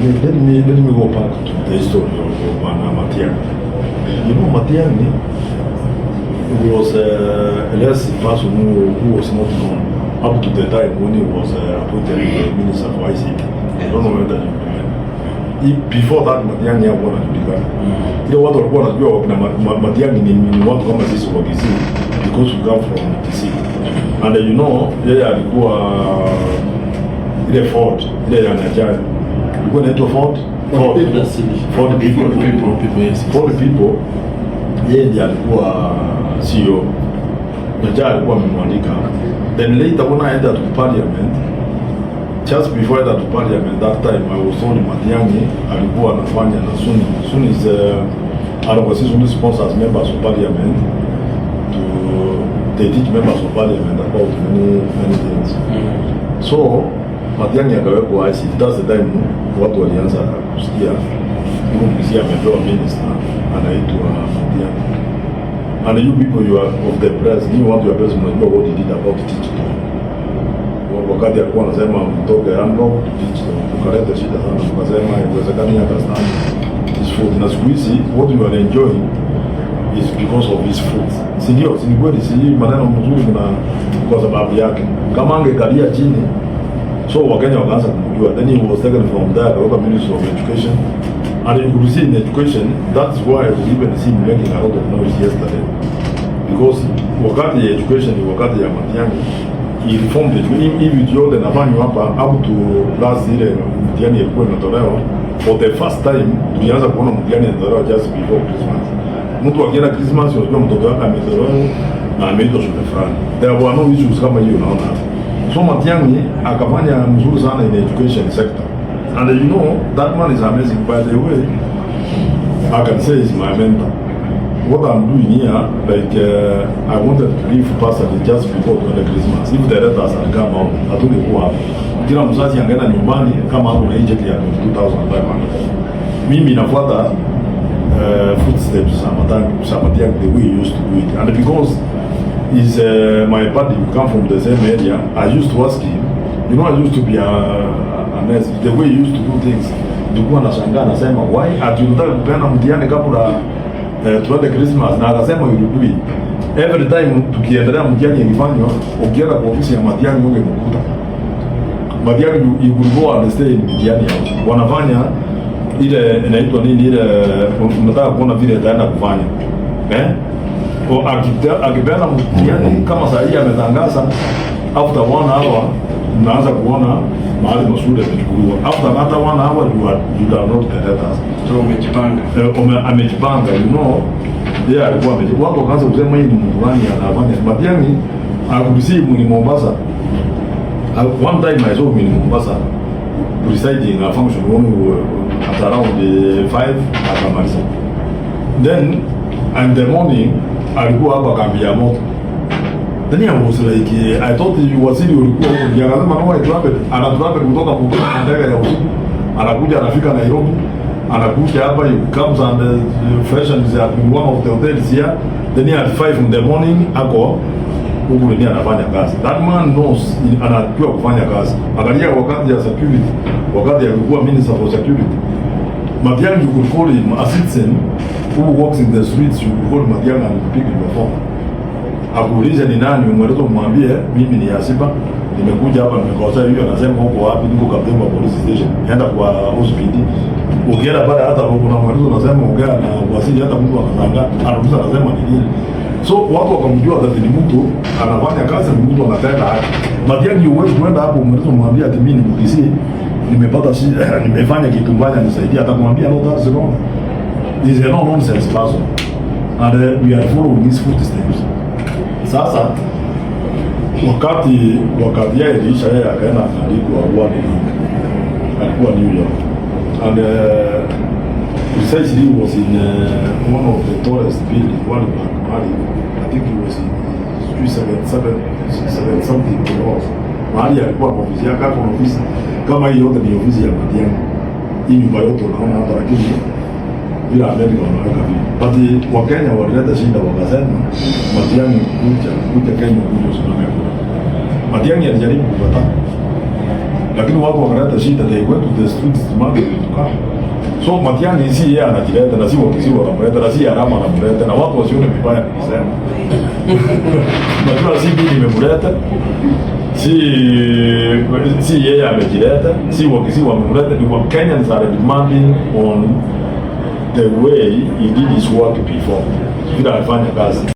Let me go back to the history of Bwana Matiang'i. You know, Matiang'i was a less person who was not known up to the time when he was appointed the minister for ICT. I don't know whether you remember. Before that, Matiang'i hakuwa anajulikana. Ile watu walikuwa wanajua wakina Matiang'i ni watu kama sisi wa Kisii because we come from Kisii. And you know, yeye alikuwa ile Ford, ile ya Nyachae. Ilikuwa inaitwa Ford? Ford. Ford People. People, people, yes. Ford People, yeye ndiye alikuwa CEO. Nyachae alikuwa amemwandika. Then later when I entered to parliament, just before I entered to parliament that time, I was told Matiang'i alikuwa anafanya na Suni. Suni is advocacy. Suni sponsors members of parliament to they teach members of parliament about many many things. So Matiang'i akawekwa ICT. That's the time watu walianza kusikia huyu Mkisii amepewa minister anaitwa Matiang'i. And you people, you are of the press, you want your press, mnajua what he did about digital. Wakati alikuwa anasema mtoke analog to digital, tukaleta shida sana, tukasema haiwezekani understand his foot. Na siku hizi what you are enjoying is because of his foot. Si ndio? Si ni kweli? Si maneno mzuri kuna kwa sababu yake. Kama angekalia chini, so Wakenya wakaanza kumjua. Then he was taken from there akaweka Ministry of Education. And you could see in education, that's why I could even see him making a lot of noise yesterday. Because wakati ya education ni wakati ya Matiang'i, he reformed education. Hii vitu yote nafanywa hapa up to last ile mtihani ilikuwa imetolewa. For the first time tulianza kuona mtihani inatolewa just before Christmas. Mtu akienda Christmas, unajua mtoto wake ametolewa na ameitwa shule fulani. There were no issues kama hiyo unaona hapa. So Matiang'i akafanya mzuri sana in the education sector. And you know, that man is amazing. By the way, I can say he's my mentor. What I'm doing here, like I wanted to give bursary just before the Christmas. If the letters had come out, hatungekuwa hapa. Kila mzazi angeenda nyumbani kama hapo na hii cheki ya 22,500. Mimi nafuata footsteps za Matiang'i, the way he used to do it. And because he's my buddy, we come from the same area, I used to ask him, I used to be a nurse, the way he used to do things, nilikuwa nashangaa, nasema, "Why ati unataka kupeana mtihani kabla tuende Christmas?" Na akasema he will do it. Every time tukiendelea mtihani ikifanywa, ukienda kwa ofisi ya Matiang'i ungemkuta. Matiang'i, you could go and stay in mtihani yao. Wanafanya ile inaitwa nini ile, unataka kuona vile itaenda kufanya. Eh? Akipeana mtihani kama saa hii ametangaza, after one hour mnaanza kuona mahali mashule yamechukuliwa. After that one hour you download the letters. So umejipanga. Amejipanga, you know. Yeye alikuwa amejipanga. Watu wakaanza kusema, "Hii ni mtu gani anafanya?" Matiang'i, I could see him in Mombasa. One time I saw him in Mombasa presiding a function one at around 5 akamaliza. Then in the morning alikuwa hapa kambi ya moto. Then I was like, I thought you waziri ulikuwa huko. Ndiye akasema, "No, I travel." Ana travel kutoka Mombasa na ndege ya usiku. Anakuja, anafika Nairobi. Anakuja hapa, he comes and freshens at one of the hotels here. Then at 5 in the morning ako huku nini anafanya kazi. That man knows, anajua kufanya kazi. Angalia wakati ya security, wakati alikuwa minister for security. Matiang'i, you could call him a citizen who walks in the streets, you could call Matiang'i and pick your phone. Akuulize ni nani, umweleze, umwambie mimi ni Asiba, nimekuja hapa nimekosea hiyo, anasema, "Huko wapi?" "Niko Kaptembwa police station." "Enda kwa OCPD." Ukienda pale hata kuna mwelezo, unasema, "Ongea na waziri," hata mtu anashangaa, anauliza, anasema, "Ni nini?" So watu wakamjua that ni mtu anafanya kazi, ni mtu anatenda haki. Matiang'i huwezi kuenda hapo umweleze, umwambie ati mimi ni Mkisii, nimepata shida, nimefanya kitu mbaya, nisaidie, atakwambia, "No, that's wrong." He's a no nonsense person. And we are following his footsteps. Sasa wakati yeye iliisha, yeye akaenda akaandikwa World Bank. Alikuwa New York. And precisely he was in one of the tallest building, World Bank, mahali, I think he was in sijui seven, seven, seven something floors. Mahali alikuwa na ofisi yake, hapo na ofisi kama hii yote ni ofisi ya Matiang'i. Hii nyumba yote unaona hapa, lakini bila Amerika wanaweka vile. But Wakenya walileta shida, wakasema, "Matiang'i, kuja kuja Kenya, kuja usimame kura." Matiang'i alijaribu kukataa. Lakini watu wakaleta shida, they went to the streets demanding him to come. So Matiang'i si yeye anajileta na si Wakisii wanamleta na si Arama anamleta, na watu wasione vibaya nikisema. Najua si mimi nimemleta, si yeye amejileta, si Wakisii wamemleta, ni wa Kenyans are demanding on the way he did his work before, vile alifanya kazi.